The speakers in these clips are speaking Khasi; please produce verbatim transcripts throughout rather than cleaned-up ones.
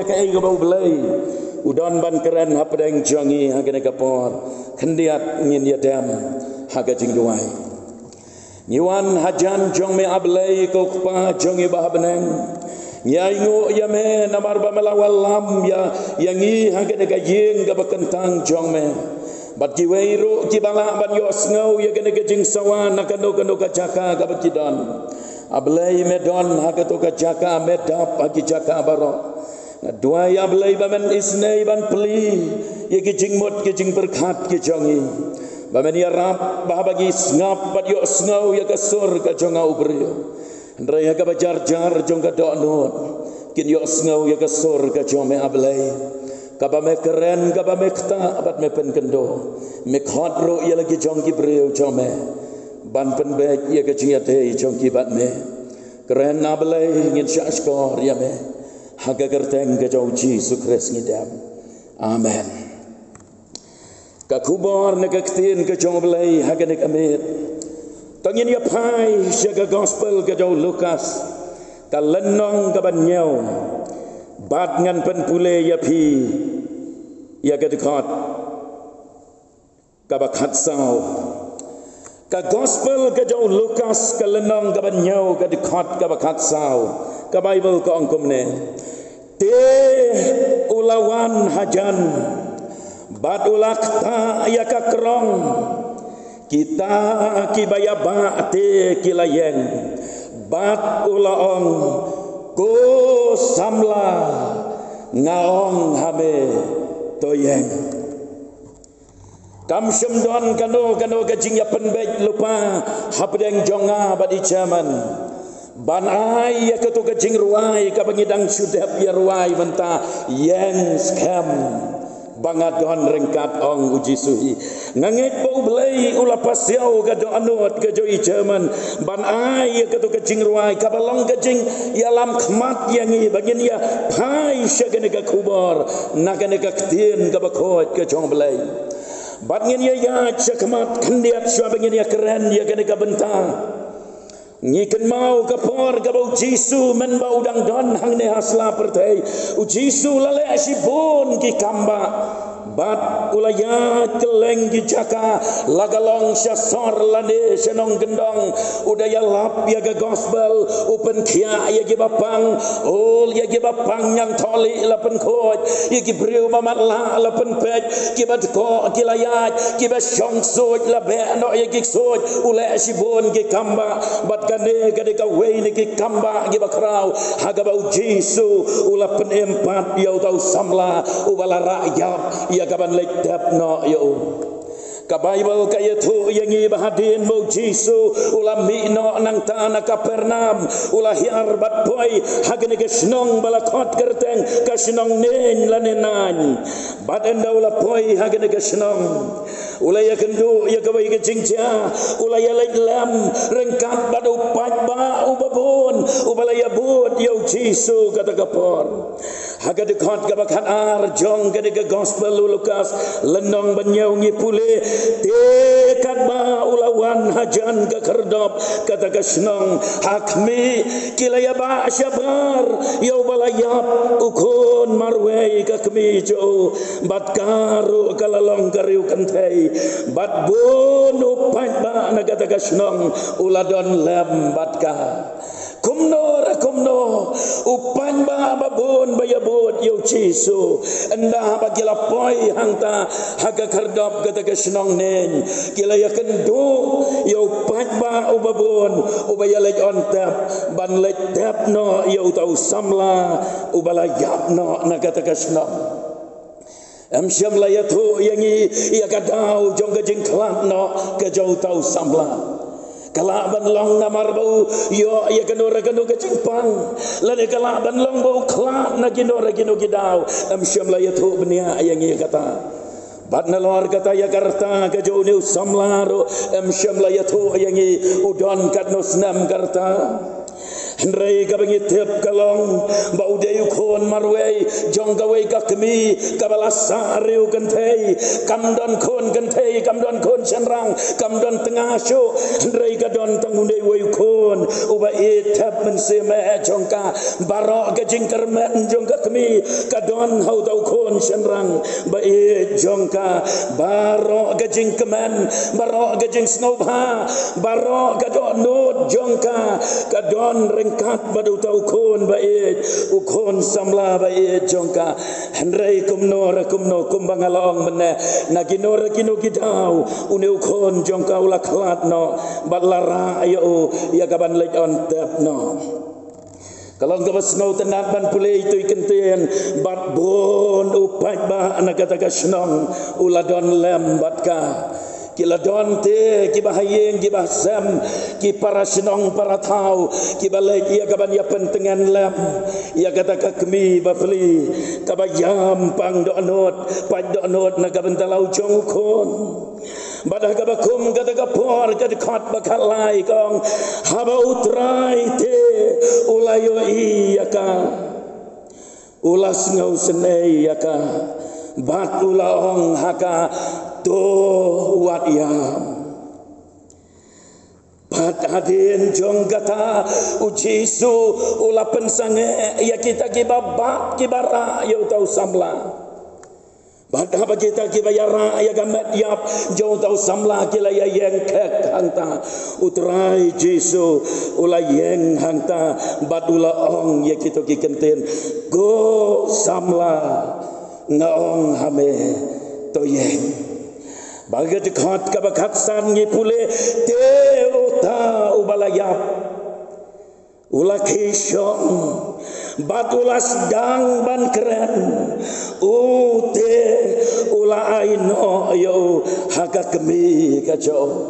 Kaei kaba U Blei u don ban kren hapdeng jong ngi ha kane ka por, khyndiat ngin ïa dem ha ka jingduwai. Ngi wan hajan jong me, A Blei, ko Kpa jong ngi ba ha bneng. Ngi ainguh ïa me namar ba me la wallam ïa, ïa ngi ha kane ka ïing kaba kyntang jong me. Bad kiwei ruh kiba lah ban ïohsngew ïa kane ka jingsawa na kano kano ka jaka kaba ki don. A Blei, me don ha kato ka jaka, me dap ha ki jaka baroh. Nga duwai, A Blei, ba men isynei ban plie ïa ki jingmut ki jingpyrkhat ki jong ngi, ba men ïarap ba haba ki sngap bad ïohsngew ïa ka sur ka jong nga u briew, hynrei ha kaba jar jar jong ka dohnud kin ïohsngew ïa ka sur ka jong me, A Blei, kaba me kren, kaba me ktah bad me pynkynduh. Me khot ruh ïa la ki jong ki briew jong me ban pynbeit ïa ka jingïadei jong ki bad me. Kren, A Blei, ngin shah shkor ïa me ha ka kyrteng ka jong U Jisu Khrist ngi dem. Amen. Ka khubor na ka ktien ka jong U Blei ha kane ka miet, to ngin ïa phai sha ka gospel ka jong u Lukas, ka lynnong kaba hynñiew, bad ngan pynpule ïa phi ïa ka dkhot kaba khatsaw. Ka gospel ka jong u Lukas, ka lynnong kaba hynñiew, ka dkhot kaba khatsaw. Ka Baibl ka ong kumne: Te u la wan hajan bad u la ktah ïa ka krong. Kita kiba ïa bah te ki la ïeng, bad u la ong, Ko samla, nga ong ha me, to ïeng. Kam shym don kano kano ka jingïapynbeit lypa hapdeng jong nga bad i Chairman ban ai ïa kato ka jingrwai kaba ngi dang shu dep ïa rwai mynta, Ïeng skhem ba nga don ryngkat, ong U Jisu hi. Nga ngeit ba U Blei u la pasiaw ka dohnud ka jong i Chairman ban ai ïa kato ka jingrwai kaba long ka jingïalam khmat ïa ngi ba ngin ïa phai sha kane ka khubor na kane ka ktien kaba khuid ka jong U Blei. Bad ngin ïa ïaid sha khmat khyndiat shuwa ba ngin ïa kren ïa kane ka bynta. Ngi kynmaw ka por kaba U Jisu, mynba u dang don hangne ha sla pyrthei, U Jisu u la leh shibun ki kambah. Bad u la ïaid kylleng ki jaka, la ka long sha sor lane sha nongkyndong. U da ïalap ïa ka gospel, u pynkhiah ïa kiba pang, u ïa kiba pang ñiangthohlieh la pynkhuid, ïa ki briew ba matlah la pynpeit, kiba dkoh ki la ïaid, kiba shong ksuid la beh noh ïa ki ksuid. U leh shibun ki kambah, bad kane ka dei kawei na ki kambah kiba khraw ha kaba U Jisu u la pynim pat ïa uta u samla uba la rah ïap ïa kaban leit tep noh ïa u. Ka Baibl ka ïathuh ïa ngi ba hadien ba U Jisu u la mih noh nangta na Kapernaum, u la hiar bad poi ha kane ka shnong ba la khot kyrteng ka shnong Nain lane Nain. Bad ynda u la poi ha kane ka shnong, u la ïakynduh ïa kawei ka jingjia, u la ïaleit lem ryngkat bad u paidbah uba bun uba la ïabud ïa U Jisu kata ka por. Ha ka dkhot kaba khatar jong kane ka gospel u Lukas, lynnong ba hynñiew, ngi pule: Te katba u la wan hajan ka khyrdop kata ka shnong, ha khmih ki la ïabah shabar ïa uba la ïap, u khun marwei ka kmie jong u, bad ka ruh ka la long ka riewkynthei. Bad bun u paidbah na kata ka shnong u la don lem bad ka. Kumno re kumno, u paidbah ba bun ba ïabud ïa U Jisu, ynda ba ki la poi hangta ha ka khyrdop kata ka shnong Nain, ki la ïakynduh ïa u paidbah uba bun uba ïaleit on tep ban leit tep noh ïa uta u samla uba la ïap noh na kata ka shnong. Em shym la ïathuh ïa ngi ïa ka daw jong ka jingkhlad noh ka jong uta u samla. Ka lah ban long namar ba u ïoh ïa kano re kano ka jingpang, lane ka lah ban long ba u khlad na kino re kino ki daw. Em shym la ïathuh bniah ïa ngi ïa kata. Bad nalor kata, ïa ka rta ka jong une u samla ruh em shym la ïathuh ïa ngi u don katno snem ka rta. Hynrei kaba ngi tip ka long ba u dei u khun marwei jong kawei ka kmie kaba la sah riew kynthei. Kam don khun kynthei, kam don khun shynrang, kam don tnga shuh. Hynrei ka don tang u dei uwei u khun uba ïeit thep mynsiem eh jong ka. Baroh ka jingkyrmen jong ka kmie ka don ha uta u khun shynrang ba ïeit jong ka. Baroh ka jingkmen, baroh ka jingsngewbha, baroh ka dohnud jong ka ka don ryngkat bad uta u khun ba ïeit, u khun samla ba ïeit jong ka. Hynrei kumno re kumno, kumba nga la ong mynne, na kino re kino ki daw une u khun jong ka u la khlad noh bad la rah ïa u ïa kaban leit on tep noh. Ka long kaba sngewtynnat ban pule ïa ito i kyntien, bad bun u paidbah na kata ka shnong u la don lem bad ka. Ki la don te kiba ha ïing kiba ha sem, ki para shnong para thaw, kiba leit ïa kaban ïa pyntngen lem ïa kata ka kmie bapli kaba ïam pang dohnud, pait dohnud na ka bynta la u jong u khun. Bad ha kaba kum kata ka por, ka dkhot ba khatlai ka ong, haba U Trai te u la ïohi ïa ka, u la sngewsynei ïa ka, bad u la ong ha ka, to wat ïam. Bad hadien jong kata, U Jisu u la pynsangeh ïa kita kiba bat kiba rah ïa uta u samla. Bad haba kita kiba ïa rah ïa ka met ïap jong uta u samla ki la ïa ïeng khek hangta, U Trai Jisu u la ïeng hangta bad u la ong ïa kito ki kyntien, ko samla, nga ong ha me, to ïeng. Bad ka dkhot kaba khatsan ngi pule, te uta uba la ïap u la khie shong bad u la sdang ban kren, u te u la ai noh ïa u ha ka kmie ka jong u.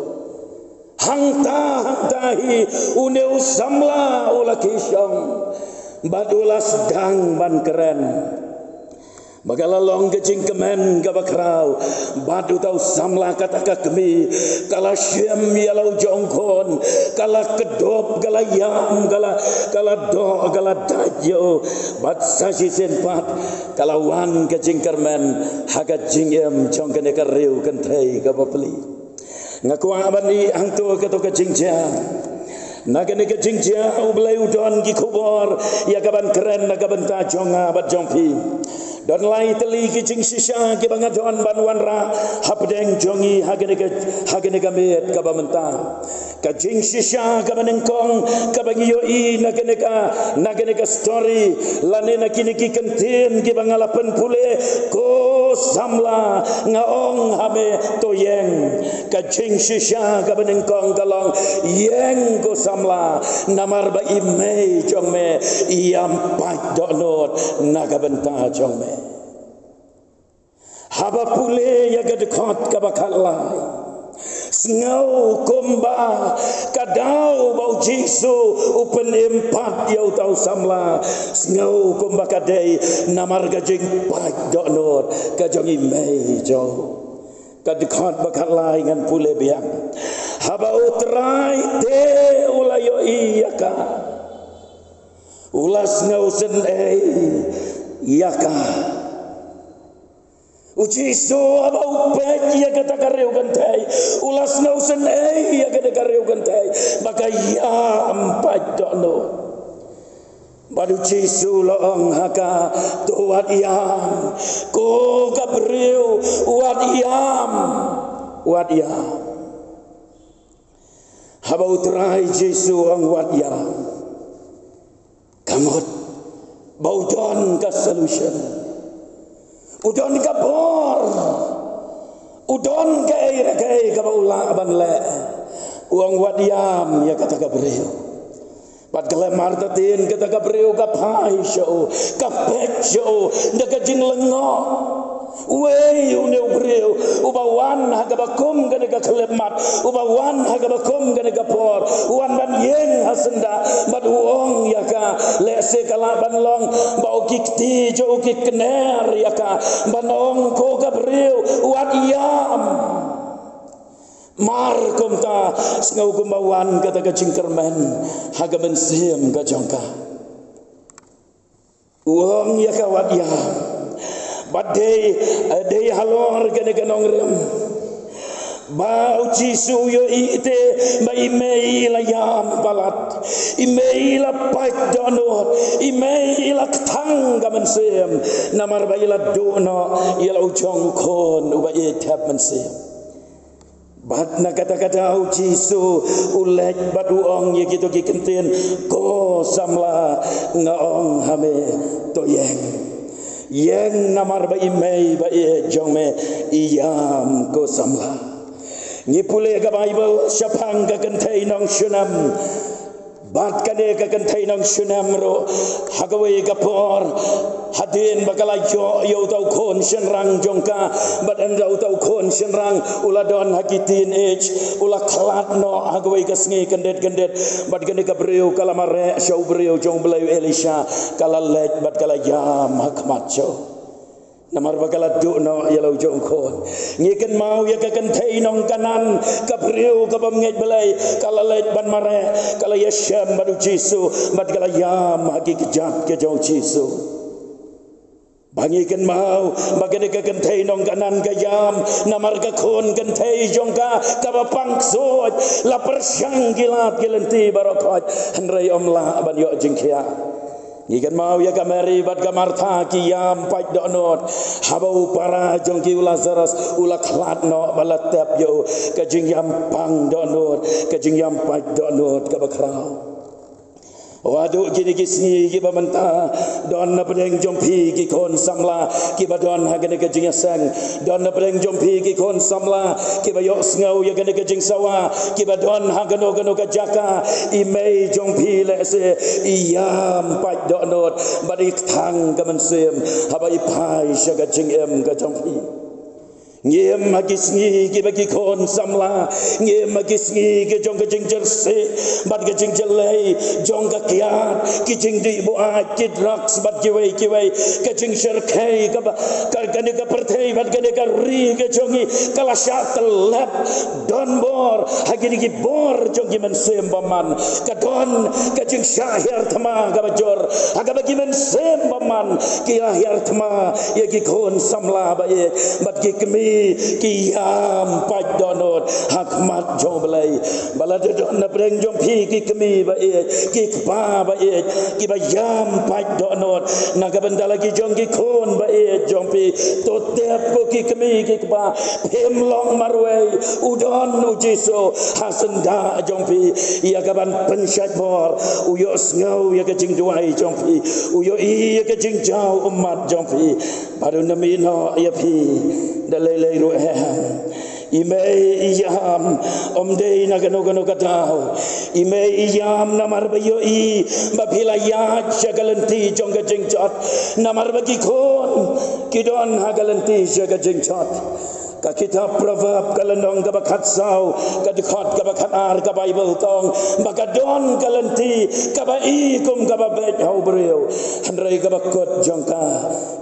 Hangta hangta hi une u samla u la khie shong bad u la sdang ban kren. Ba ka la long ka jingkmen kaba khraw bad uta u samla, kata ka kmie ka la shim ïa la u jong u khun, ka la kdup, ka la ïam, ka la, ka la doh, ka la dait ïa u. Bad sa shisien pat ka la wan ka jingkyrmen ha ka jingim jong kane ka riew kynthei kaba pli. Nga kwah ban ïeh hangto kato ka jingjia. Na kane ka jingjia U Blei u don ki khubor ïa kaban kren na ka bynta jong nga bad jong phi. Don lai tylli ki jingshisha kiba nga don ban wanrah hapdeng jong ngi ha kane ka, ha kane ka miet kaba mynta. Ka jingshisha kaba nyngkong kaba ngi ïohi na kane ka, na kane ka story lane na kine ki kyntien kiba nga la pynpule, ko samla, nga ong ha me, to ïeng. Ka jingshisha kaba nyngkong ka long, ïeng ko samla, namar ba i mei jong me i ïam pait dohnud na ka bynta jong me. Haba pule ïa ka dkhot kaba khatlai, sngew kumba ka daw ba U Jisu u pynim pat ïa uta u samla, sngew kumba ka dei namar ka jingpait dohnud ka jong i mei jong u. Ka dkhot ba khatlai ngan pule biang. Haba U Trai te u la ïohi ïa ka, u la sngewsynei ïa ka. U Jisu haba u peit ïa kata ka riew kynthei, u la sngewsynei ïa kata ka riew kynthei ba ka ïam pait dohnud. Bad U Jisu u la ong ha ka, to wat ïam. Ko ka briew, wat ïam. Wat ïam. Haba U Trai Jisu u ong wat ïam, ka mut ba u don ka solution, u don ka bor, u don kaei re kaei kaba u lah ban leh. U ong wat ïam ïa kata ka briew. Bad khlem artatien kata ka briew ka phai sha u, ka peit sha u da ka jinglyngngoh. Uei une u briew uba wan ha kaba kum kane ka khyllipmat, uba wan ha kaba kum kane ka por, u wan ban ïeng ha syndah bad u ong ïa ka, lehse ka lah ban long ba u ki kti jong u ki kner ïa ka, ban ong, ko ka briew, wat ïam. Mar kumta, sngew kumba wan kata ka jingkyrmen ha ka mynsiem ka jong ka. U ong ïa ka wat ïa, bad dei, dei halor kane ka nongrim ba U Jisu u ïohi te ba i mei i la ïam palat, i mei i la pait dohnud, i mei i la kthang ka mynsiem, namar ba i la duh noh ïa la u jong u khun uba i thep mynsiem. Bad na kata kata U Jisu u leit bad u ong ïa kito ki ktien, ko samla, nga ong ha me, to ïeng. Ïeng namar ba i mei ba i jong me i ïam, ko samla. Ngi pule ka Baibl shaphang ka kynthei nongshun em. Bad kane ka kynthei nongshun em ruh, ha kawei ka por, hadien ba ka la ïoh ïa uta u khun shynrang jong ka, bad ynda uta u khun shynrang u la don ha ki teenage, u la khlad noh ha kawei ka sngi kyndit kyndit, bad kane ka briew ka la mareh sha u briew jong u Blei u Elisha, ka la leit bad ka la ïam ha khmat jong u. Namar ba ka la duh noh ïa la u jong u khun. Ngi kynmaw ïa ka kynthei nong Kanan, ka briew ka bym ngeit Blei, ka la leit ban mareh, ka la ïashem bad U Jisu, bad ka la ïam ha ki kjat ka jong U Jisu. Ba ngi kynmaw ba kane ka kynthei nong Kanan ka ïam namar ka khun kynthei jong ka, kaba pang ksuid, la pyrshang ki lad ki lynti baroh khoit, hynrei ym lah ban ïoh jingkhiah. Ngi kynmaw ïa ka Mari bad ka Martha, ki ïam pait dohnud haba u para jong ki u Lazarus u la khlad noh, ba la tep ïa u, ka jingïam pang dohnud, ka jingïam pait dohnud kaba khraw. Haduh kine ki sngi kiba mynta, don na pdeng jong phi ki khun samla kiba don ha kane ka jingïaseng. Don na pdeng jong phi ki khun samla kiba ïohsngew ïa kane ka jingsawa, kiba don ha kano kano ka jaka. I mei jong phi lehse i ïam pait dohnud bad i kthang ka mynsiem haba i phai sha ka jingim ka jong phi. Ngi im ha ki sngi kiba ki khun samla, ngi im ha ki sngi ki jong ka jingjyrsieh bad ka jingjyllei jong ka kiad, ki jingdih buaid, ki drugs bad kiwei kiwei, ka jingshyrkhei kaba, ka, kane ka pyrthei bad kane ka ri ka jong ngi ka la shah tyllep donbor ha kine ki bor jong ki mynsiem bymman. Ka don ka jingshah hiar thma kaba jur ha kaba ki mynsiem bymman ki la hiar thma ïa ki khun samla ba ïeit bad ki kmie ki ïam pait dohnud ha khmat jong U Blei. Ba la don na pdeng jong phi ki kmie ba ïeit, ki kpa ba ïeit, kiba ïam pait dohnud na ka bynta la ki jong ki khun ba ïeit jong phi. To tip ko ki kmie ki kpa, phim long marwei, u don U Jisu ha syndah jong phi ïa kaban pynshait bor. U ïohsngew ïa ka jingduwai jong phi, u ïohi ïa ka jingjaw ummat jong phi. Bad un ym ïehnoh ïa phi da lei lei ruh em. I mei i ïam ym dei na kano kano ka daw. I mei i ïam namar ba ïohi ba phi la ïaid sha ka lynti jong ka jingjot, namar ba ki khun ki don ha ka lynti sha ka jingjot. Ka kitab Proverb ka lynnong kaba khatsaw, ka dkhot kaba khatar, ka Baibl ka ong ba ka don ka lynti kaba i kum kaba beit ha u briew, hynrei kaba kut jong ka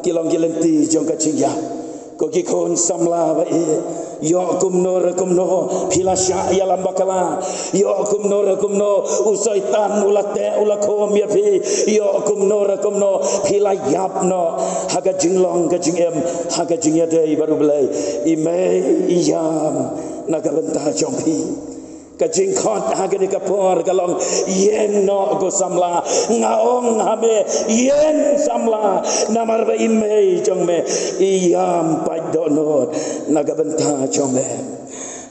ki long ki lynti jong ka jingïap. Ko ki khun samla ba ïeit, ïoh kumno re kumno phi la shah ïalam bakla, ïoh kumno re kumno u Soitan u la teh u la khum ïa phi, ïoh kumno re kumno phi la ïap noh ha ka jinglong ka jingim, ha ka jingïadei bad U Blei. I mei i ïam na ka bynta jong phi. Ka jingkhot ha kane ka por ka long, ïeng noh ko samla. Nga ong ha me, ïeng samla, namar ba i mei jong me i ïam pait dohnud na ka bynta jong me.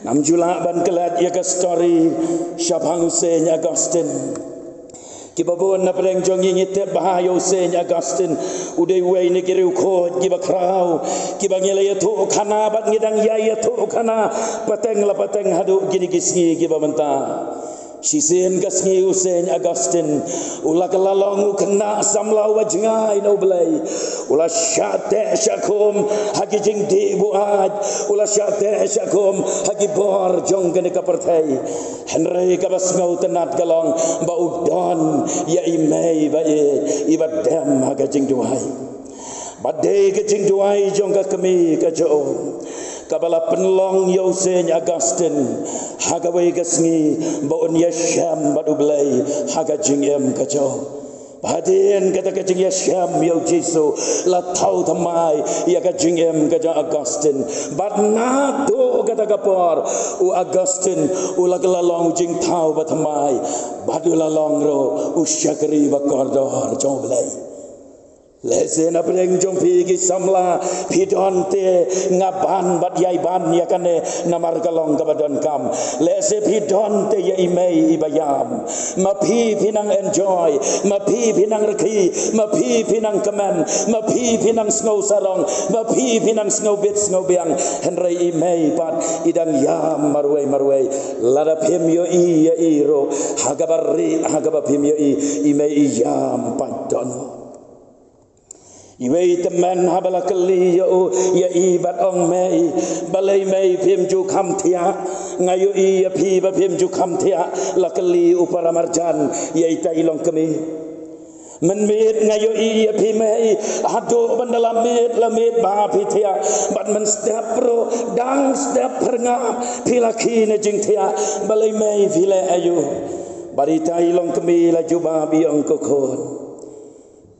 Ngam ju lah ban klet ïa ka story shaphang u Saint Augustine. Kiba bun na pdeng jong ngi ngi tip bha ïa u Saint Augustine. U dei uwei na ki riewkhuid kiba khraw, kiba ngi la ïathuhkhana bad ngi dang ïai ïathuhkhana pateng la pateng haduh kine ki sngi kiba mynta. Shisien ka sngi u Saint Augustine u la kylla long u khynnah samla uba jngai na U Blei. U la shah teh shah khum ha ki jingdih buaid, u la shah teh shah khum ha ki bor jong kane ka pyrthei. Hynrei kaba sngewtynnat ka long ba u don ïa i mei ba ïeit iba dem ha ka jingduwai. Ba dei ka jingduwai jong ka kmie ka jong u kaba la pynlong ïa u Saint Augustine Ha kawei ka sngi ba un ïashem bad U Blei ha ka jingim ka jong u. Hadien kata ka jingïashem ïa u Jisu, la thaw thymmai ïa ka jingim ka jong u Augustine. Bad naduh kata ka por, u Augustine u la kylla long u jingthaw bathymmai, bad u la long ruh u shakri bakordor jong U Blei. Lehse na pdeng jong phi ki samla, phi don te, nga ban bad ïai ban ïa kane, namar ka long kaba donkam. Lehse phi don te ïa i mei iba ïam. Ma phi phi nang enjoy, ma phi phi nang rkhie, ma phi phi nang kmen, ma phi phi nang sngew sarong, ma phi phi nang sngew bit sngew biang. Hynrei i mei pat i dang ïam marwei marwei. Lada phim ïohi ïa i ruh, ha kaba rieh, ha kaba phim ïohi, i mei i ïam pat dohnud. Iwei i tymmen haba la kylli ïa u, ïa i bad ong, mei, balei mei phim ju kham thiah? Nga ïohi ïa phi ba phim ju kham thiah. La kylli u paramarjan ïa itai i longkmie. Mynmiet nga ïohi ïa phi mei, haduh ban da la miet, la miet ba phi thiah. Bad mynstep ruh, dang step pyrngap, phi la khie na jingthiah. Balei mei phi leh aïu? Bad itai i longkmie la jubab, i ong, ko khun,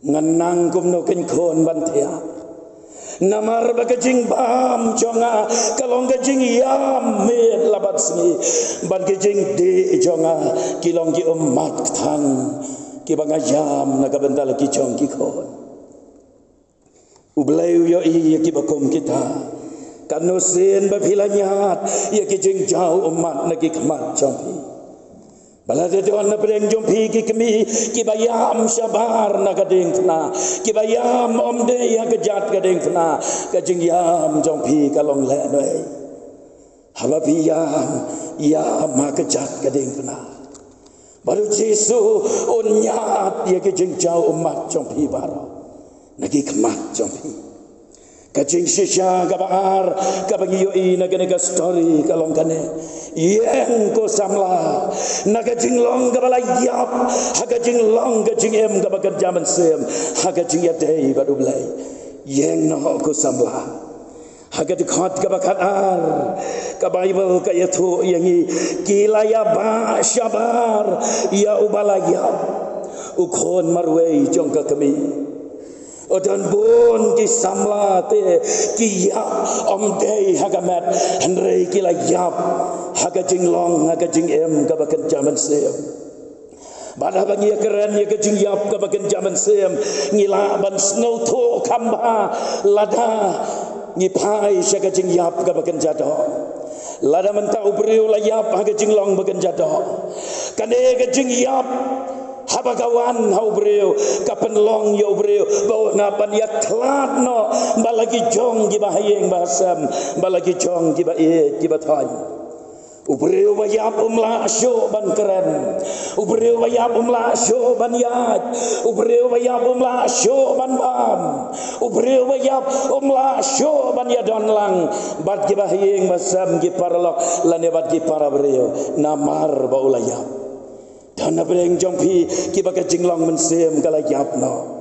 ngan nang kumno kein khun ban thiah? Namar ba ka jingbam jong nga ka long ka jingïam miet la bad sngi, bad ka jingdih jong nga ki long ki ummat kthang kiba nga ïam na ka bynta la ki jong ki khun. U Blei u ïohi ïa kiba kum kita. Katno sien ba phi la ñiad ïa ki jingjaw ummat na ki khmat jong phi. Ba la dei don na pdeng jong phi ki kmie kiba ïam shabar na ka diengphna, kiba ïam ym dei ha ka jait ka diengphna, ka jingïam jong phi ka long lehnohei? Haba phi ïam, ïam ha ka jait ka diengphna. Bad u Jisu un ñiad ïa ki jingjaw ummat jong phi baroh na ki khmat jong phi. Ka jingshisha kaba ar kaba ngi ïohi na kane ka story ka long kane. Ïeng ko samla, na ka jinglong kaba la ïap ha ka jinglong ka jingim kaba kynja mynsiem, ha ka jingïadei bad U Blei. Ïeng noh ko samla. Ha ka dkhot kaba khatar, ka Baibl ka ïathuh ïa ngi, ki la ïabah shabar ïa uba la ïap, u khun marwei jong ka kmie. Don bun ki samla te ki ïap ym dei ha ka met, hynrei ki la ïap ha ka jinglong, ha ka jingim kaba kynja mynsiem. Bad haba ngi ïakren ïa ka jingïap kaba kynja mynsiem, ngi lah ban sngewthuh kham bha lada ngi phai sha ka jingïap kaba kynja doh. Lada mynta u briew la ïap ha ka jinglong ba kynja doh, kane ka jingïap haba ka wan ha u briew ka pynlong ïa u briew ba u hap ban ïakhlad noh ba la ki jong kiba ha ïing ba ha sem, ba la ki jong kiba ïeit kiba thoiñ. U briew ba ïap um lah shuh ban kren. U briew ba ïap um lah shuh ban ïaid. U briew ba ïap um lah shuh ban bam. U briew ba ïap um lah shuh ban ïadon lang bad kiba ha ïing ba sem, ki paralok lane bad ki para briew, namar ba u la ïap. Don na pdeng jong phi kiba ka jinglong mynsiem ka la ïap noh.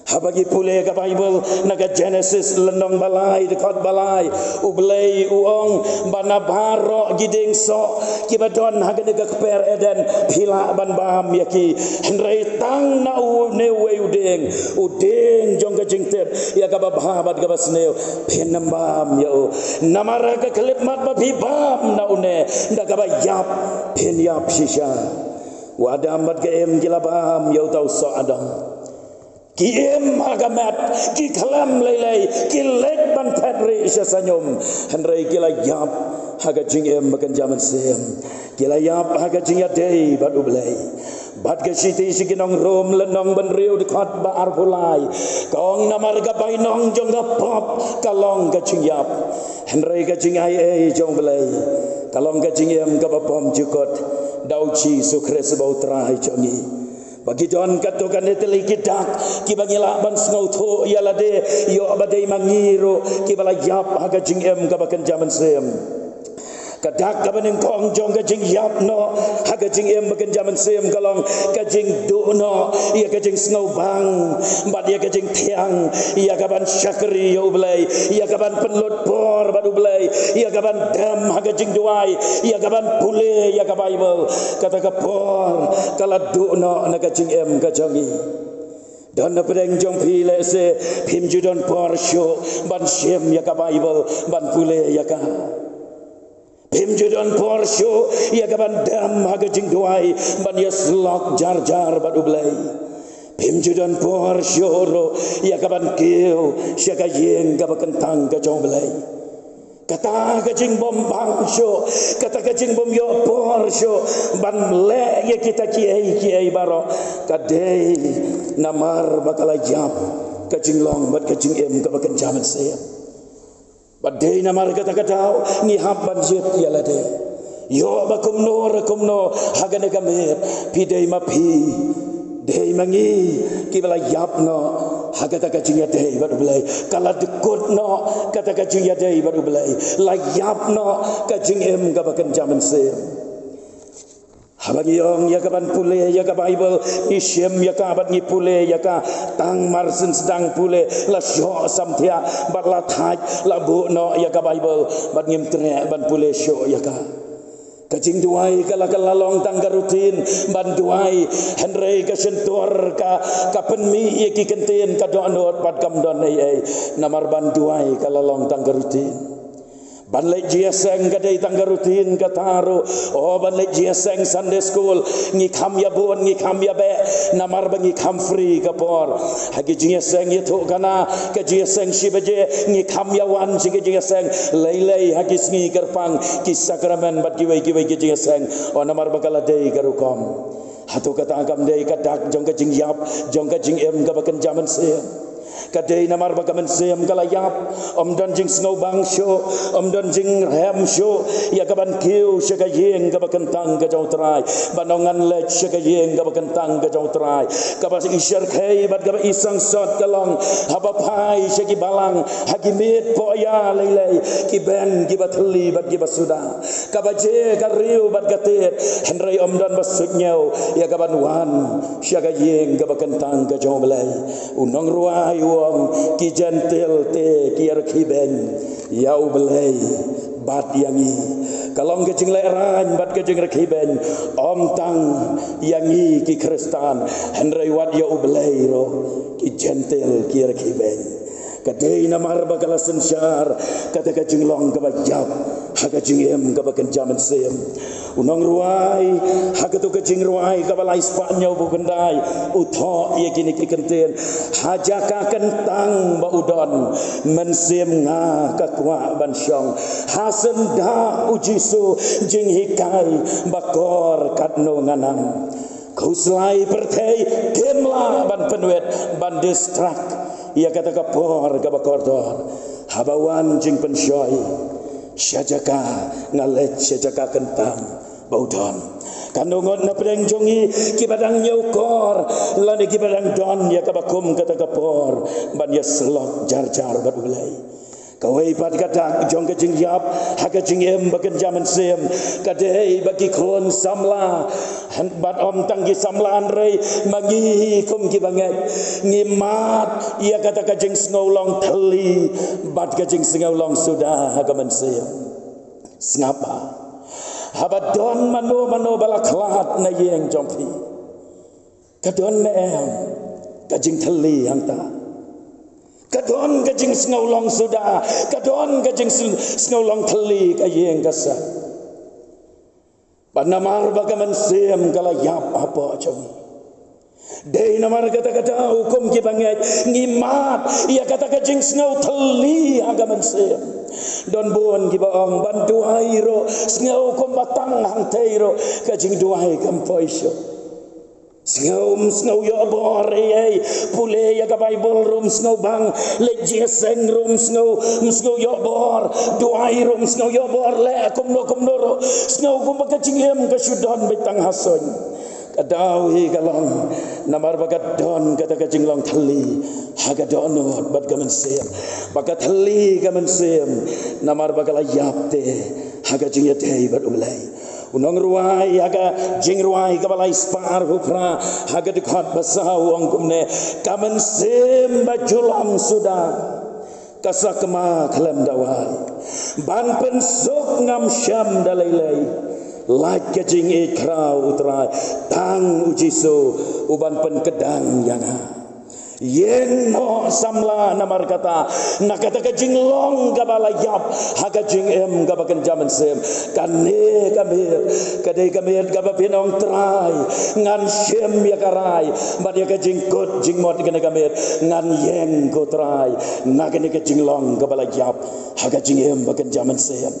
Haba ngi pule ka Baibl na ka Genesis lynnong ba lai, dkhot ba lai, U Blei u ong ba na baroh ki dieng soh kiba don ha kane ka kper Eden phi lah ban bam ïa ki, hynrei tang na une uwei u dieng, u dieng jong ka jingtip ïa kaba bha bad kaba sniew, phin ym bam ïa u. Namar ha ka khyllipmat ba phi bam na une, da kaba ïap phin ïap shisha. U Adam bad ka Im ki la bam ïa uta u soh Adam. Ki im ha ka met, ki khlem lei lei, ki leit ban phet rieh sha saiñum, hynrei ki la ïap ha ka jingim ba kynja mynsiem. Ki la ïap ha ka jingïadei bad U Blei. Bad ka shithi sha ki nong Rom lynnong ba hynriew, dkhot ba arphew lai, ka ong, namar ka bainong jong ka pop ka long ka jingïap, hynrei ka jingai ei jong U Blei ka long ka jingim kaba bymjukut da U Jisu Khrist uba U Trai jong ngi. Ba ki don katto katne tylli ki dak kiba ngi lah ban sngewthuh ïa lade, ïoh ba dei ma ngi ruh kiba la ïap ha ka jingim kaba kynja mynsiem. Ka dak kaba nyngkong jong ka jingïap noh ha ka jingim bakynja mynsiem ka long ka jingduh noh ïa ka jingsngewbang bad ïa ka jingthiang ïa ka ban shakri ïa U Blei, ïa ka ban pynlut por bad U Blei, ïa ka ban dem ha ka jingduwai, ïa ka ban pule ïa ka Baibl. Kata ka por ka la duh noh na ka jingim ka jong ngi. Don na pdeng jong phi lehse phim ju don por shuh ban shim ïa ka Baibl, ban pule ïa ka. Phim ju don por shuh ïa ka ban dem ha ka jingduwai ban ïasyllok jar jar bad U Blei. Phim ju don por shuh ruh ïa ka ban kiew sha ka ïing kaba kyntang ka jong U Blei. Kata ka jingbym bang shuh, kata ka jingbym ïoh por shuh ban leh ïa kita kiei kiei baroh, ka dei namar ba ka la ïap ka jinglong bad ka jingim kaba kynja mynsiem. Ba dei namar kata ka daw ngi hap ban jied ïa lade. Ïoh ba kumno re kumno ha kane ka miet, phi dei ma phi, dei ma ngi kiba la ïap noh ha kata ka jingïadei bad U Blei. Ka la dkut noh kata ka jingïadei bad U Blei, la ïap noh ka jingim kaba kynja mynsiem. Haba ngi ong ïa ka ban pule ïa ka Baibl, ngi shim ïa ka bad ngi pule ïa ka, tang mar syn sdang pule la shoh samthiah bad la thait, la buh noh ïa ka Baibl bad ngim treh ban pule shuh ïa ka. Ka jingduwai ka la, ka la long tang ka routine ban duwai, hynrei ka shyntur ka, ka pynmih ïa ki kyntien, ka dohnud bad kam don ei ei, namar ban duwai ka la long tang ka routine. Ban leit jingïaseng ka dei tang ka routine kata ruh. O, ban leit jingïaseng Sunday school, ngi kham ïa bun, ngi kham ïa beh, namar ba ngi kham free ka por. Ha ki jingïaseng ïathuhkhana, ka jingïaseng shi baje, ngi kham ïa wan sha ki jingïaseng. Lei lei ha ki sngi kyrpang, ki sakramen bad kiwei kiwei ki jingïaseng. O, namar ba ka la dei ka rukom. Hato kata kam dei ka dak jong ka jingïap, jong ka jingim kaba kynja mynsiem? Ka dei namar ba ka mynsiem ka la ïap, ym don jingsngewbang shuh, ym don jingrhem shuh ïa ka ban kiew sha ka ïing kaba kyntang ka jong U Trai, ban ong ngan leit sha ka ïing kaba kyntang ka jong U Trai. Kaba i shyrkhei bad kaba i sangsot ka long haba phai sha ki balang, ha ki miet pohïa lei lei, ki beng kiba thylli bad kiba suda. Ka baje, ka riew bad ka tied, hynrei ym don ba suidñiew ïa ka ban wan sha ka ïing kaba kyntang ka jong U Blei. U nongrwai u ong, ki Jentil te ki ïarakhi beiñ ïa U Blei bad ïa ngi. Ka long ka jinglehraiñ bad ka jingrakhi beiñ, ym tang ïa ngi ki Khristan, hynrei wat ïa U Blei ruh ki Jentil ki ïarakhi beiñ. Ka dei namar ba ka la synshar kata ka jinglong kaba ïap ha ka jingim kaba kynja mynsiem. U nongrwai ha kato ka jingrwai kaba lai spah hynñiew phew khyndai u thoh ïa kine ki kyntien: Ha jaka kyntang ba u don, mynsiem nga ka kwah ban shong. Ha syndah U Jisu jinghikai ba kor katno ngan am. Khuslai pyrthei, kim lah ban pynwit, ban distract ïa kata ka por kaba kordor. Haba wan jingpynshoi, sha jaka nga leit, sha jaka kyntang ba u don. Katno ngut na pdeng jong ngi kiba dang ñiewkor lane kiba dang don ïa kaba kum kata ka por ban ïasyllok jar jar bad U Blei. Kawei pat ka dak jong ka jingïap ha ka jingim ba kynja mynsiem ka dei ba ki khun samla, bad ym tang ki samla hynrei ma ngi hi kum ki bangeit, ngi mad ïa kata ka jingsngew long thylli bad ka jingsngew long suda ha ka mynsiem. Sngap bha, haba don mano mano ba la khlad na ïing jong phi, ka don ne em ka jingthylli hangta? Ka don ka jingsngew long suda, ka don ka jingsngew long thylli ka ïing ka sem? Bad namar ba ka mynsiem ka la ïap hapoh jong ngi, dei namar kata ka daw kum ki bangeit ngi mad ïa kata ka jingsngew thylli ha ka mynsiem. Don bun kiba ong ban duwai ruh, sngew kumba tang hangtei ruh ka jingduwai kam poi shuh. Sngew ym sngew ïoh bor ei ei, pule ïa ka Baibl ruh ym sngew bang, leit jingïaseng ruh ym sngew, ym sngew ïoh bor, duwai ruh ym sngew ïoh bor, leh kumno kumno ruh sngew kumba ka jingim ka shu don beit tang ha suiñ. Ka daw hi ka long namar ba ka don kata ka jinglong thylli ha ka dohnud bad ka mynsiem. Ba ka thylli ka mynsiem namar ba ka la ïap te ha ka jingïadei bad U Blei. U nongrwai ha ka jingrwai kaba lai spah arphew phra ha ka dkhot ba saw u ong kumne: Ka mynsiem ba ju long suda ka sakma khlem dawai, ban pynsuk ngam shem da lei lei, lait ka jingïeit khraw U Trai, tang U Jisu u ban pynkdang ïa nga. Ïeng noh samla, namar kata, na kata ka jinglong kaba la ïap ha ka jingim kaba kynja mynsiem. Kane ka miet ka dei ka miet kaba phin ong: Trai, ngan shim ïa ka rai bad ïa ka jingkut jingmut kane ka miet, ngan ïeng ko Trai na kane ka jinglong kaba la ïap ha ka jingim ba kynja mynsiem.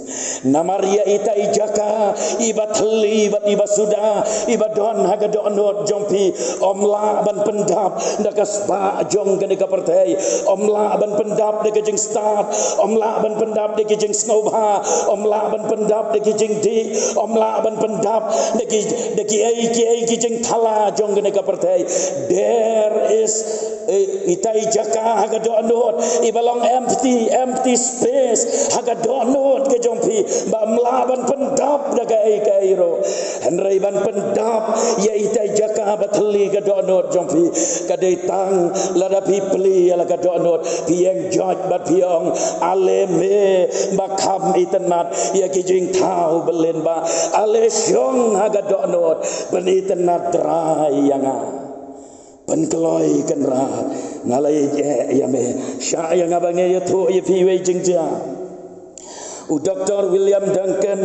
Namar ïa ita i jaka iba thylli bad iba suda iba don ha ka dohnud jong phi, ym lah ban pyndap da ka spah jong kane ka pyrthei, ym lah ban pyndap da ka jingstad, ym lah ban pyndap da ka jingsngewbha, ym lah ban pyndap da ka jingdih, ym lah ban pyndap da ki, da kiei kiei ki jingthala jong kane ka pyrthei. There is, eh, ita i jaka ha ka dohnud iba long empty, empty space ha ka dohnud ka jong phi, ba ym lah ban pyndap da kaei kaei ruh. Hynrei ban pyndap ïa ita i jaka ba thylli ka dohnud jong phi, ka dei tang lada phi plie ïa la ka dohnud, phi ïeng joit bad phi ong: Ale Me ba kham itynnad ïa ki jingthaw byllien, ba ale shong ha ka dohnud, pynitynnad Trai ïa nga. Pynkloi Kynrad, nga la ïeit eh ïa Me. Shah ïa nga ba ngan ïathuh ïa phi iwei i jingjia. U Doktor William Duncan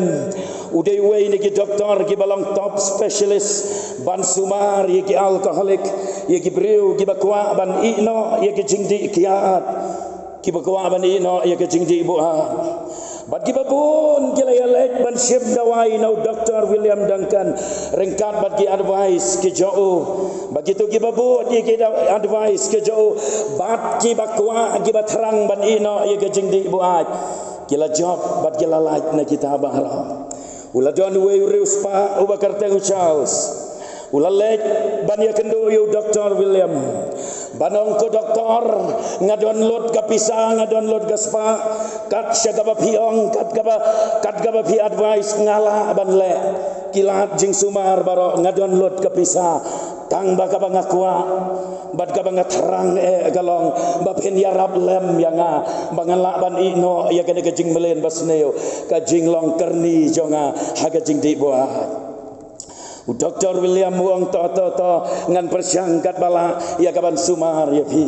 u dei uwei na ki doktor kiba long top specialist ban sumar ïa ki alcoholic, ïa ki briew kiba kwah ban ïeh noh ïa ki jingdih kiad, kiba kwah ban ïeh noh ïa ki jingdih buaid. Bad kiba bun ki la ïaleit ban shim dawai na u Doktor William Duncan ryngkat bad ki advice ki jong u. Bad kito kiba bud ïa ki da-, advice ki jong u bad kiba kwah, kiba thrang ban ïeh noh ïa ki jingdih buaid, ki la jop bad ki la lait na kita baroh. U la don uwei u riewspah uba kyrteng u Charles. U la leit ban ïakynduh ïa u Doktor William, ban ong: Ko Doktor, nga don lut ka pisa, nga don lut ka spah, kat sha kaba phi ong, kat kaba, kat kaba phi advice nga lah ban leh. Ki lad jingsumar baroh, nga don lut ka pisa, tang ba kaba nga kwah bad kaba nga thrang eh ka long ba phin ïarap lem ïa nga, ba ngan lah ban ïeh noh ïa kane ka jingmlien basniew, ka jinglong kyrni jong nga ha ka jingdih buaid. U Doktor William u ong: To, to, to, ngan pyrshang katba lah ïa ka ban sumar ïa phi.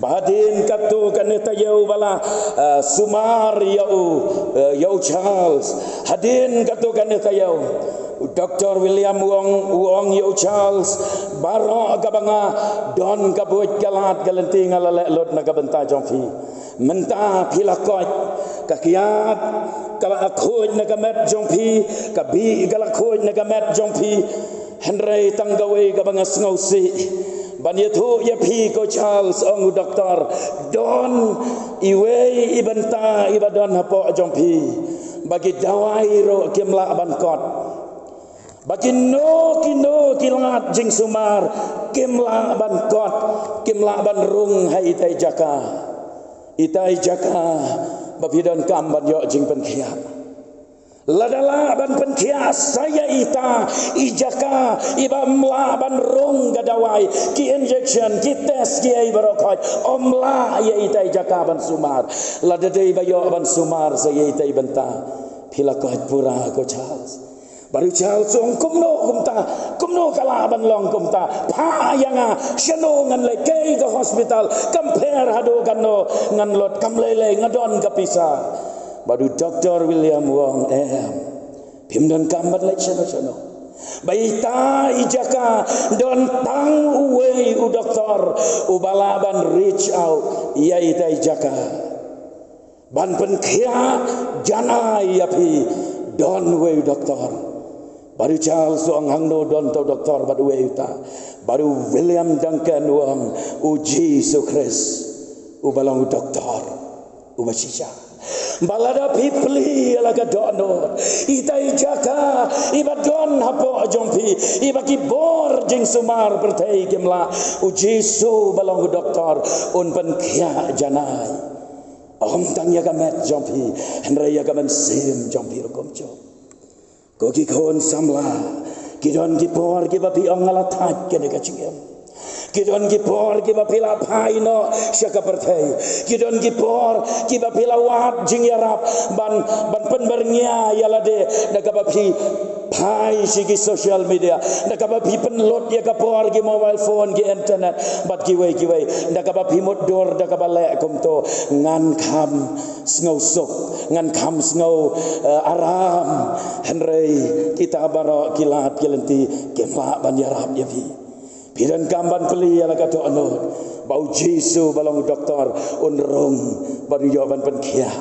Ba hadien katto katne taïew ba la, eh, sumar ïa u, eh, ïa u Charles. Hadien katto katne taïew, u Doktor William u ong, u ong ïa u Charles: Baroh kaba nga don ka buit ka lad ka lynti nga la leh lut na ka bynta jong phi. Mynta phi la koit, ka kiad ka la khuid na ka met jong phi, ka bih ka la khuid na ka met jong phi. Hynrei tang kawei kaba nga sngewsih ban ïathuh ïa phi ko Charles, ong u doktor, don iwei i bynta iba don hapoh jong phi, ba ki dawai ruh kim lah ban kot. Ba kino kino ki lad jingsumar kim lah ban kot, kim lah ban rung ha ita i jaka. Ita i jaka ba phi donkam ban ïoh jingpynkhiah. Lada lah ban pynkhiah sa ïa ita i jaka iba ym lah ban rung ka dawai, ki injection, ki test, kiei baroh khoit, ym lah ïa ita i jaka ban sumar. Lada dei ba ïoh ban sumar sa ïa ita i bynta, phi la koit pura ko Charles. Bad u Charles u ong, kumno kumta, kumno ka lah ban long kumta? Phah ïa nga, shano ngan leit, kaei ka hospital, kam pher haduh katno ngan lut, kam lei lei, nga don ka pisa. Bad u Doktor William u ong, em, phim donkam ban leit shano shano. Ba ita i jaka don tang uwei u doktor uba lah ban reach out ïa ita i jaka ban pynkhiah janai ïa phi. Don uwei u doktor. Bad u Charles u ong, hangno don uta u doktor bad uwei uta? Bad u William Duncan u ong, u Jisu Khrist uba long u doktor uba shisha. Ba lada phi plie ïa la ka dohnud, ita i jaka iba don hapoh jong phi, iba ki bor jingsumar pyrthei kim lah, u Jisu ba long u doktor un pynkhiah janai. Ym tang ïa ka met jong phi, hynrei ïa ka mynsiem jong phi ruh kumjuh. Ko ki khun samla, ki don ki por kiba phi ong nga la thait kane ka jingim. Ki don ki por kiba phi la phai noh sha ka pyrthei. Ki don ki por kiba phi la wad jingïarap ban, ban pynbyrngia ïa lade da kaba phi phai sha ki social media, da kaba phi pynlut ïa ka por ki mobile phone, ki internet bad kiwei kiwei, da kaba phi mutdur da kaba leh kumto. Ngan kham sngewsuk, ngan kham sngew, eh, aram, hynrei kita baroh ki lad ki lynti kim lah ban ïarap ïa phi. Phi donkam ban plie ïa la ka dohnud ba U Jisu ba long u doktor un rung bad un ïoh ban pynkhiah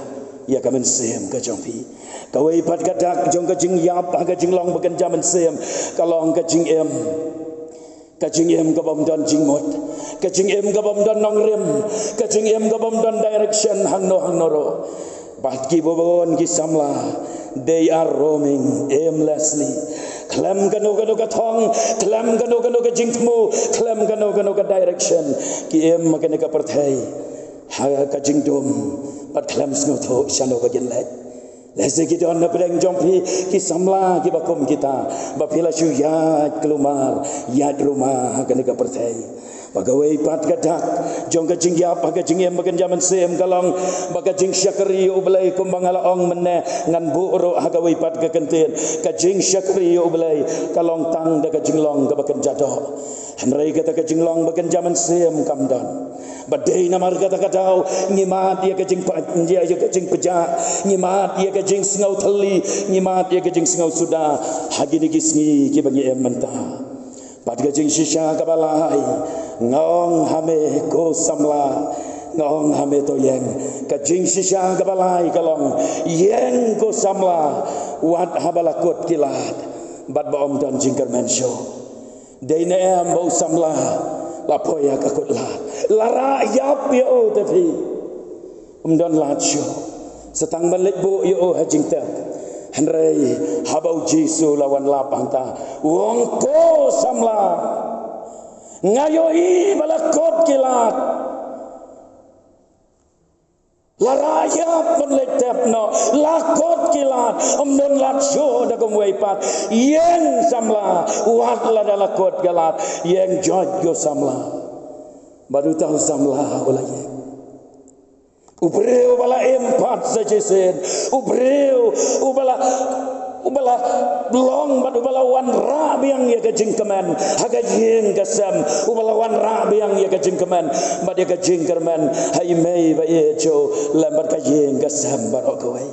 ïa ka mynsiem ka jong phi. Kawei pat ka dak jong ka jingïap ha ka jinglong ba kynja mynsiem ka long ka jingim. Ka jingim ka bym don jingmut, ka jingim ka bym don nongrim, ka jingim ka bym don direction hangno hangno ruh. Bad ki bun ki samla, they are roaming aimlessly. Khlem kano kano ka thong, khlem kano kano ka jingthmu, khlem kano kano ka direction, ki im ha kane ka pyrthei ha ka jingdum bad khlem sngewthuh shano ba kin leit. Lehse ki don na pdeng jong phi ki samla kiba kum kita, ba phi la shu ïaid kulmar ïaid ruma ha kane ka pyrthei. Ba kawei pat ka dak jong ka jingïap ha ka jingim ba kynja mynsiem ka long ba ka jingshakri ïa U Blei, kumba nga la ong mynne, ngan buh ruh ha kawei pat ka kyntien. Ka jingshakri ïa U Blei ka long tang da ka jinglong kaba kynja doh, hynrei kata ka jinglong ba kynja mynsiem kam don. Ba dei namar kata ka daw ngi mad ïa ka jingpa-, ïa, ïa ka jingpjah, ngi mad ïa ka jingsngew thylli, ngi mad ïa ka jingsngew suda ha kine ki sngi kiba ngi im mynta. Bad ka jingshisha kaba lai, nga ong ha me ko samla, nga ong ha me to ïeng. Ka jingshisha kaba lai ka long, ïeng ko samla, wat haba la kut ki lad bad ba ym don jingkyrmen shuh. Dei ne em ba u samla la poi ha ka kut lad, la rah ïap ïa u te phi? Ym don lad shuh. Sa tang ban leit buh ïa u ha jingtep. Hynrei haba U Jisu la wan lap hangta, u ong, ko samla, nga ïohi ba la kut ki lad. La rah ïap ban leit tep noh, la kut ki lad, ym don lad shuh da kumwei pat. Ïeng samla, wat lada la kut ki lad, ïeng joit ko samla. Bad uta u samla u la ïeng. U briew uba la im pat sa shisien, u briew uba la, uba la long bad uba la wanrah biang ïa ka jingkmen ha ka ïing ka sem, uba la wanrah biang ïa ka jingkmen bad ïa ka jingkyrmen ha i mei ba ïeit jong u lem bad ka ïing ka sem baroh kawei.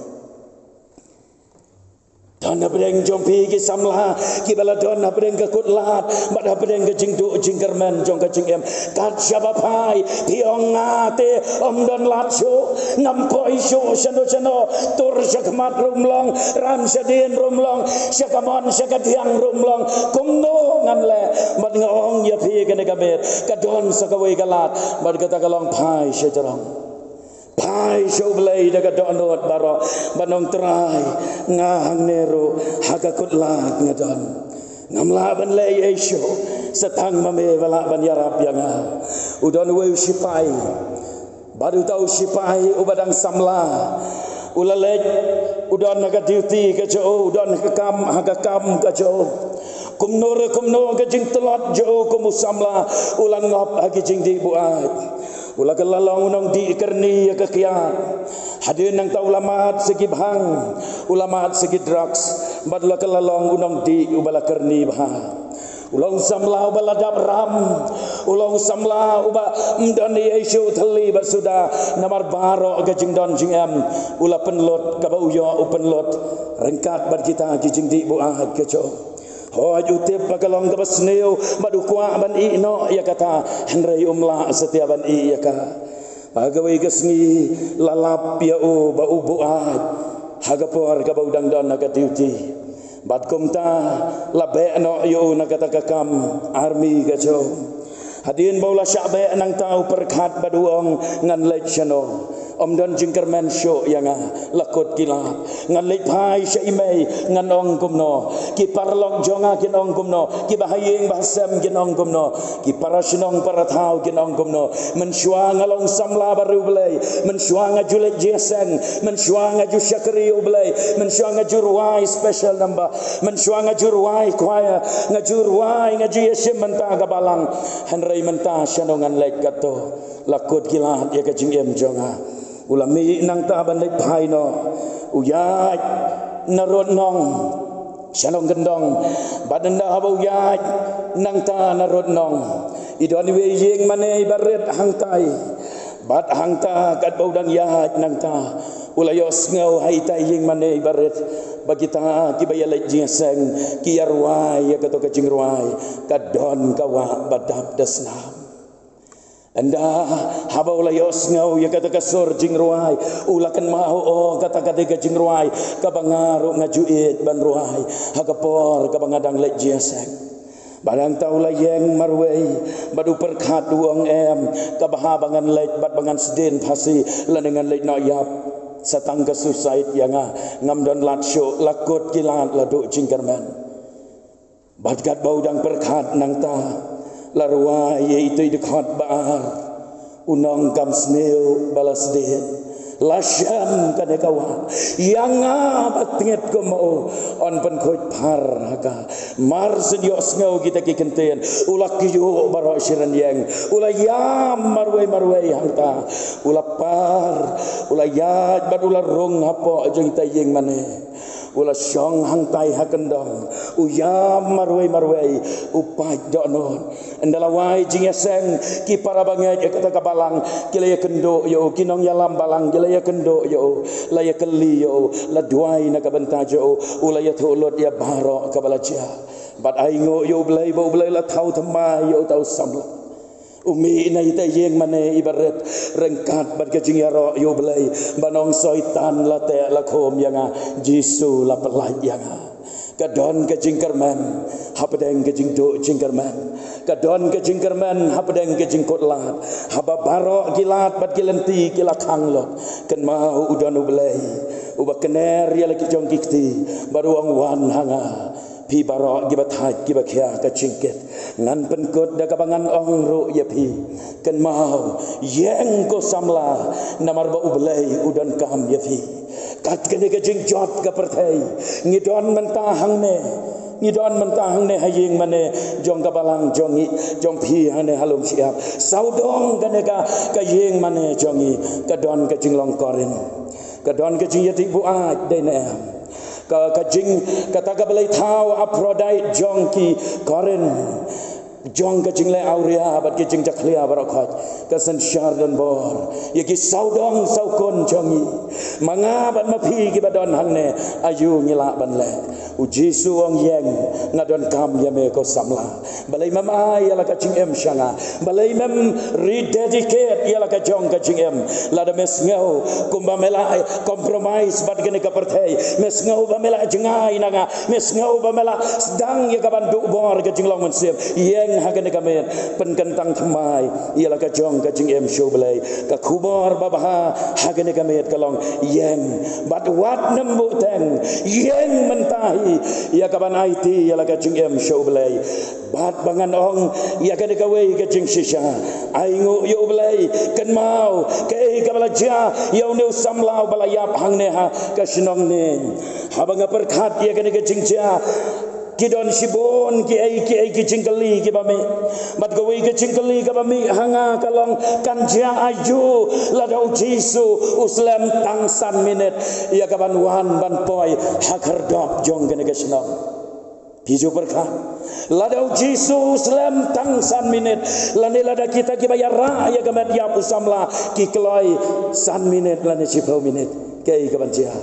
Don hapdeng jong phi ki samla kiba la don hapdeng ka kut lad bad hapdeng ka jingduh jingkyrmen jong ka jingim. Kat shaba phai phi ong, nga te ym don lad shuh, ngam poi shuh shano shano, tur sha khmat ruh ym long, ran shadien ruh ym long, sha kamon sha kadiang ruh ym long. Kumno ngan leh? Bad nga ong ïa phi kane ka miet, ka don sa kawei ka lad, bad kata ka long phai sha jrong. Phai sha U Blei da ka dohnud baroh, ban ong, Trai, nga hangne ruh ha ka kut lad nga don. Ngam lah ban leh ei ei shuh, sa tang ma me ba lah ban ïarap ïa nga. U don uwei u shipai, bad uta u shipai uba dang samla, u la leit, u don ha ka duty ka jong u, u don ha ka kam, ha ka kam ka jong u. Kumno re kumno ka jingtlot jong u kum u samla, u la ngop ha ki jingdih buaid. U la kylla long u nongdih kyrni ïa ka kiad. Hadien nangta u la mad sa ki bhang, u la mad sa ki drugs, bad u la kylla long u nongdih uba la kyrni bha. U long u samla uba la dap ram, u long u samla uba ym don ei ei shuh thylli bad suda, namar baroh ka jingdon jingem u la pynlut, kaba u ïoh u pynlut ryngkat bad kita ki jingdih buaid ka jong u. Hooid, u tip ba ka long kaba sniew bad u kwah ban ïeh noh ïa kata, hynrei um lah satia ban ïeh ïa ka. Ba kawei ka sngi la lap ïa u ba u buaid ha ka por kaba u dang don ha ka duty. Bad kumta la beh noh ïa u na kata ka kam army ka jong u. Hadien ba u la shah beh nangta u pyrkhat bad u ong, ngan leit shano? Ym don jingkyrmen shuh ïa nga, la kut ki lad. Ngan leit phai sha i mei, ngan ong kumno? Ki paralok jong nga kin ong kumno? Ki bahaïing bahasem kin ong kumno? Ki para shnong para thaw kin ong kumno? Mynshuwa nga long samla bariewblei, mynshuwa nga ju leit jingïaseng, mynshuwa nga ju shakri ïa U Blei, mynshuwa nga ju rwai special number, mynshuwa nga ju rwai choir, nga ju rwai, nga ju ïashim mynta ka balang. Hynrei mynta shano ngan leit kato? La kut ki lad ïa ka jingim jong nga. U la mih nangta ban leit phai noh. U ïaid na rud nong sha nongkyndong. Bad ynda haba u ïaid nangta na rud nong, i don iwei i ïing mane iba rit hangtai. Bad hangta katba u dang ïaid nangta, u la ïohsngew ha itai i ïing mane iba rit ba kita kiba ïaleit jingïaseng ki ïarwai ïa kato ka jingrwai, Ka don ka wah ba dap da snam. Ynda haba u la ïohsngew ïa kata ka sur jingrwai, u la kynmaw, o, kata ka dei ka jingrwai kaba nga ruh nga ju ïeit ban rwai ha ka por kaba nga dang leit jingïaseng. Bad hangta u la ïeng marwei bad u pyrkhat, u ong, em, kaba haba ngan leit bad ba ngan sdien phasi lane ngan leit noh ïap, sa tang ka suicide ïa nga. Ngam don lad shuh, la kut ki lad, la duh jingkyrmen. Bad katba u dang pyrkhat nangta, la rwai ïa itu i dkhot ba ar, u nongkam sniew ba la sdien. La shem kane ka wah, ïa nga ba tngit kum u, yn pynkhuid phar ha ka. Mar shen ïohsngew kita ki kyntien, u la kyiuh baroh shi rynïeng, u la ïam marwei marwei hangta, u la par, u la ïaid bad u la rung hapoh jong ita i ïing mane. U la shong hangtai ha kyndong, u ïam marwei marwei, u pait dohnud. Ynda la wai jingïaseng, ki para bangeit ïa kata ka balang ki la ïakynduh ïa u, ki nongïalam balang ki la ïakynduh ïa u, la ïakylli ïa u, la duwai na ka bynta jong u, u la ïathuh lut ïa baroh kaba la jia. Bad ainguh ïa U Blei ba U Blei la thaw thymmai ïa uta u samla. U mih na ita i ïing mane iba rit ryngkat bad ka jingïaroh ïa U Blei ban ong, Soitan la teh la khum ïa nga, Jisu la pyllait ïa nga. Ka don ka jingkyrmen hapdeng ka jingduh jingkyrmen. Ka don ka jingkyrmen hapdeng ka jingkut lad. Haba baroh ki lad bad ki lynti ki la khang lut, kynmaw u don U Blei uba kner ïa la ki jong ki kti bad u ong, wan ha nga, phi baroh kiba thait kiba khia ka jingkit. Ngan pynkut da kaba ngan ong ruh ïa phi. Kynmaw, ïeng ko samla, namar ba U Blei u donkam ïa phi. Kat kane ka jingjot ka pyrthei, ngi don mynta hangne, ngi don mynta hangne ha ïing mane jong ka balang jong ngi, jong phi hangne ha Lumshyiap. Sawdong kane ka, ka ïing mane jong ngi ka don ka jinglong Korinth. Ka don ka jingïadih buaid, dei ne em? Ka, ka jing, kata ka balei thaw Aphrodite jong ki Korinth, jong ka jingleh awria bad ka jingjakhlia baroh khoit, ka synshar donbor ïa ki sawdong sawkun jong ngi. Ma nga bad ma phi kiba don hangne, aïu ngi lah ban leh? U Jisu u ong, ïeng, nga donkam ïa me ko samla. Balei mem ai ïa la ka jingim sha nga? Balei mem rededicate ïa la ka jong ka jingim? Lada me sngew kumba me la, eh, compromise bad kane ka pyrthei, me sngew ba me la jngai na nga, me sngew ba me la sdang ïa ka ban duh bor ka jinglong mynsiem, ïeng ha kane ka miet, pynkyntang thymmai ïa la ka jong ka jingim sha U Blei. Ka khubor babha ha kane ka miet ka long, ïeng, bad wat nym buhteng, ïeng mynta hi ïa ka ban aiti ïa la ka jingim sha U Blei. Bad ba ngan ong ïa kane kawei ka jingshisha, ainguh ïa U Blei, kynmaw kaei kaba la jia ïa une u samla uba la ïap hangne ha ka shnong Nein. Haba nga pyrkhat ïa kane ka jingjia, ki don shibun kiei kiei ki jingkylli kiba mih. Bad kawei ka jingkylli kaba mih ha nga ka long, kan jia aïu lada U Jisu u slem tang san minit ïa ka ban wan ban poi ha khyrdop jong kane ka shnong? Phi ju pyrkhat, lada U Jisu u slem tang san minit, lane lada kita kiba ïarah ïa ka met ïap u samla ki kloi san minit lane shiphew minit, kaei ka ban jia?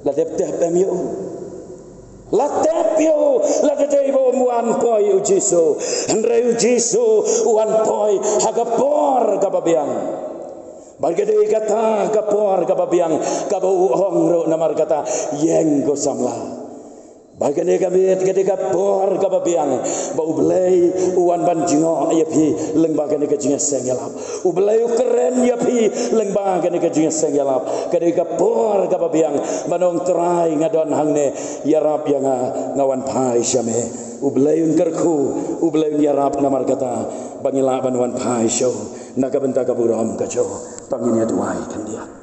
La tep tep em ïa u? La tep ïa u, lada dei ba um wan poi U Jisu. Hynrei U Jisu u wan poi ha ka por kaba biang. Bad ka dei kata ka por kaba biang kaba u ong ruh namar kata, ïeng ko samla. Ba kane ka miet ka dei ka por kaba biang ba U Blei u wan ban jngoh ïa phi lyngba kane ka jingïaseng ïalap. U Blei u kren ïa phi lyngba kane ka jingïaseng ïalap. Ka dei ka por kaba biang ban ong, Trai, nga don hangne, ïarap ïa nga, nga wan phai sha me. U Blei un kyrkhu, U Blei un ïarap, namar kata ba ngi lah ban wan phai sha u na ka bynta ka burom ka jong u. To ngin ïa duwai khyndiat.